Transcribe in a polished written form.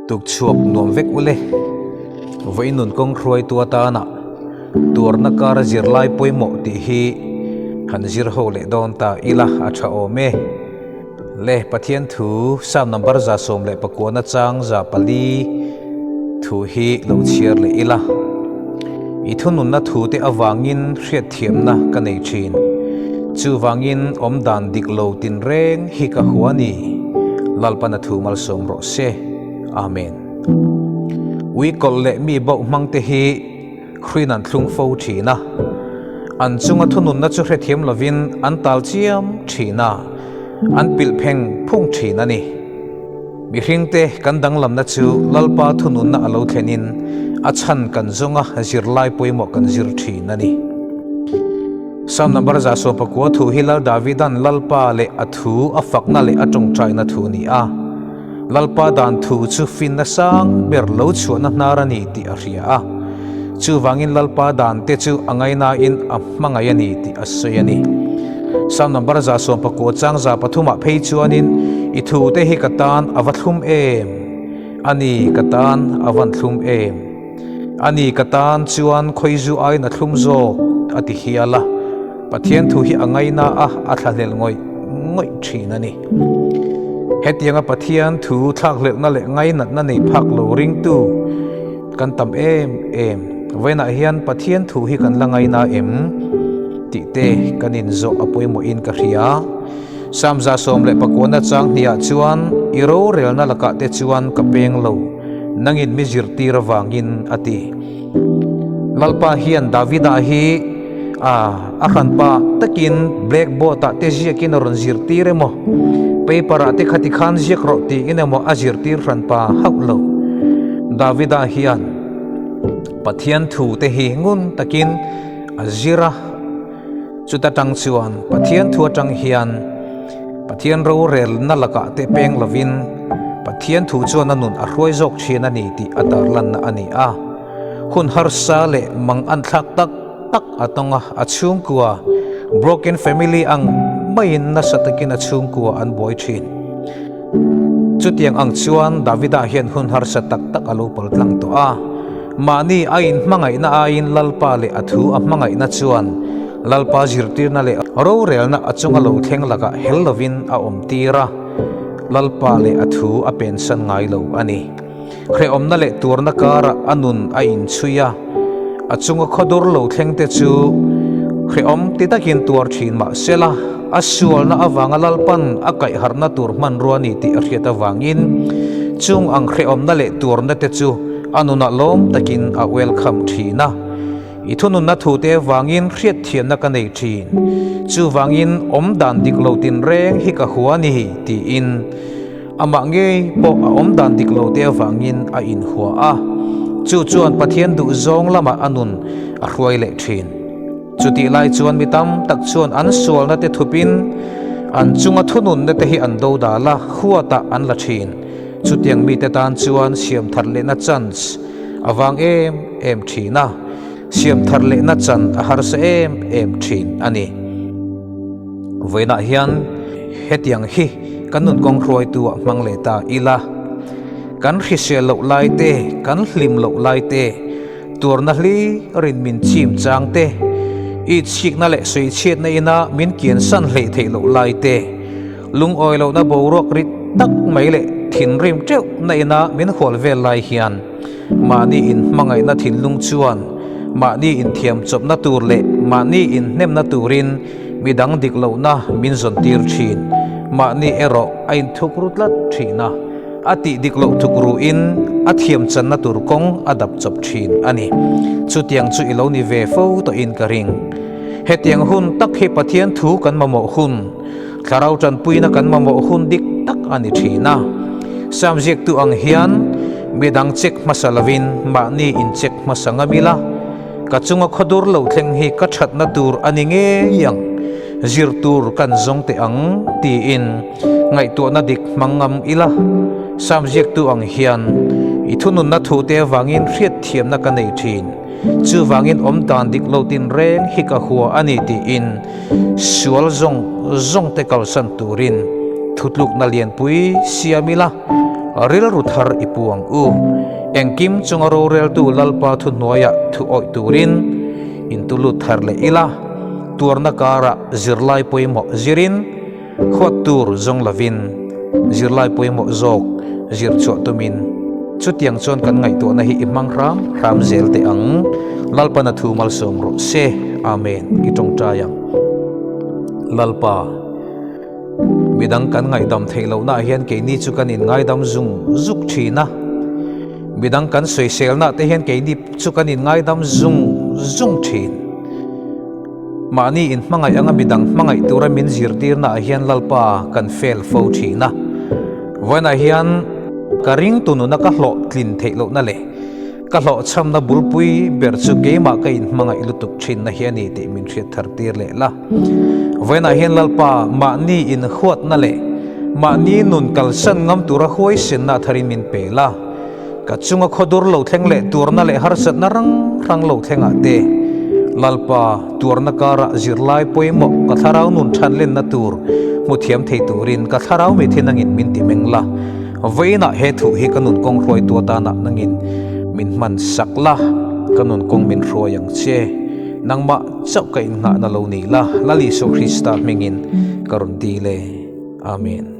Tukchhuak nuam vek ule. Vawiin nun kawng hruaitu atana tuarna kara zirlai pawimawh tih hi han zir ho leh dawn ta ila a tha awm e. Le Pathian thu Psalm number 119 chang 4 thu hi lo chhiar leh ila. I thununna thu te avangin hriatthiamna ka nei thin. Chuvangin awmdan dik lo tinreng hi ka hua ni. Lalpana thu malsawm rawh se. Amen. Ui kawlh leh mi bauh hmang te hi hruin an thlung fo thin a. An chunga thununna chu hrethiam lovin an tal chiam thin a, an pilh pheng phung thin a ni. Mihringte kan danglamna chu Lalpa thununna a lo thlenin a chhan kan zawnga zirlai pawimawh kan zir thin a ni. Psalm number 119 thu hi Lal Davidan Lalpa leh a thu a fakna leh a tawngtaina thu a ni a. Lalpa dan thu chu finna sang ber lo chhuahna hnar a ni tih a hria a. Chuvangin Lalpa dan te chu a ngainain a hmangaih a ni tih a sawi a ni. Psalm number 119 chang 3 ah phei chuanin i thu te hi ka tan a va thlum em! A ni, ka tan a van thlum em! A ni, ka tan chuan khawizu aiin a thlum zawk a ti hial a. Pathian thu hi a ngaina a, a thlahlel ngawih ngawih thin a ni. Hetianga Pathian thu thlakhlelhna leh ngainatna nei phak lo ringtu kan tam em em. Vawiinah hian Pathian thu hi kan la ngaina em tih te kan inzawh a pawimawhin ka hria. Psalm 119 chang hniah chuan i rorelna lakah te chuan ka peng lo, nangin mi zirtir avangin a ti. Lalpa hian Davida hi a a hranpa takin blackboard ah te ziakin a rawn zirtir emaw, paper ah te khati khan ziak rawh tiin emaw a zirtir hranpa hauh lo. Davida hian Pathian thu te hi ngun takin a zir a, chuta tang chuan Pathian thu atang hian Pathian rorelna lakah te peng lovin Pathian thu chuan a nun a hruai zawk thin a ni tih a tarlanna a ni a. Hun harsa leh mang an thlak tak tak a tawng a, a chhungkua broken family ang maiin nasa takin a chhungkua an buai thin. Chutiang ang chuan Davida hian hun harsa tak tak a lo pal tlang tawh a. Mahni a inhmangaihna aiin Lalpa leh a thu a hmangaihna chuan Lalpa zirtirna leh rorelna a chunga lo thleng lakah hel lovin a awm tir a, Lalpa leh a thu a pensan ngai lo a ni. Hrehawmna leh tuarna karah a nun a inchhui a, a chunga khawdur lo thleng te chu hrehawm ti takin tuar thin mah sela, a sualna avanga Lalpan a kaihharhna tur hmanrua a ni tih a hriat avangin chung ang hrehawmna leh tuarna te chu a nunah lawm takin a welcome thin a. I thununna thute avangin hriatthiamna ka nei thin. Chuvangin awmdan dik lo tinreng hi ka hua a ni tiin amah ngei pawh a awmdan dik lo te avangin a inhua a. Chu chuan Pathian duhzawng lamah a nun a hruai leh thin. Chutih lai chuan mi tam tak chuan an sualna te thupin an chunga thununna te hi an dodal a, huatah an la thin. Chutiang mite tan chuan siam thar lehna chance a vang em em thin a, siam thar lehna chan a harsa em em thin a ni. Vawiinah hian hetiang hi kan nun kawng hruaitu ah hmang leh ta ila, kan hrisel loh lai te, kan hlim loh lai te, tuarna hlirin min chim chang te, itsikna leh sawichhiatna ina min kiansan hleih theih loh lai te, Lungawi lohna boruak rit tak mai leh thinrim teuh na ina min hual vel lai hian mahni inhmangaihna thinlung chuan mahni inthiam chawpna tur leh mahni inhnemna turin midang dik lohna min zawn tir thin. Mahni erawh a inthukru tlat thin a, a tih dik loh thukruin a thiam channa tur kawng a dap chawp thin a ni. Chutiang chu i lo ni ve fo tawhin ka ring. Hetiang hun tak hi Pathian thu kan mamawh hun. Thlarau tanpuina kan mamawh hun dik tak a ni thin a. Sam ziaktu ang hian midang check hmasa lovin mahni in check hmasa ngam ila, ka chunga khawdur lo thleng hi ka thatna tur a ni ngei ang, zir tur kan zawng teh ang tiin ngaihtuahna dik hmang ngam ila. Sam ziaktu ang hian i thununna thute avangin hriatthiamna ka nei thin. Chuvangin awm dan dik lo tinreng hi ka hua a ni tiin sual zawng zawng te kalsan turin thutlukna lianpui siam ila. Rilru thar i pu ang u. Engkim chunga roreltu Lalpa thuhnuaiah thu awih turin intulut thar leh ila, tuarna karah zirlai pawimawh zirin huat tur zawng lovin zirlai pawimawh zawk zir chhuah tumin chutiang chuan kan ngaihtuahna hi i hmang hram hram zel teh ang. Lalpana thu malsawm rawh se. Amen. I tawngtai ang. Lalpa. Midang kan ngaihdam theih lohnaah hian keini chu kan inngaidam zung zuk thin a, midang kan sawiselnaah te hian keini chu kan inngaidam zung zung thin. Mahni inhmangaih anga midang hmangaih tura min zirtirnaah hian Lalpa kan fail fo thin a. Vawiinah hian ka ringtu nuna ka hlawhtlin theih lohna leh ka hlawhchhamna bulpui ber chu keimah ka inhmangaih lutuk thinna hi a ni tih min hriat thar tir leh la. Vawiinah hian Lalpa mahni inhuatna leh mahni nun kalsan ngam tura huaisenna a tharin min pe la. Ka chunga khawdur lo thleng leh tuarna leh harsatna rang rang lo thlengah te Lalpa tuarna karah zirlai pawimawh ka thlarau nun than lenna tur hmu thiam thei turin ka thlarau mitthi nangin min ti meng la. Vawiinah he thu hi ka nun kawng hruaitu atanah nangin min hman sak la, ka nun kawng min hruai ang che. Nangmah Chauh ka innghahna lo ni la, Lal Isua Krista hmingin ka rawn dil e. Amen.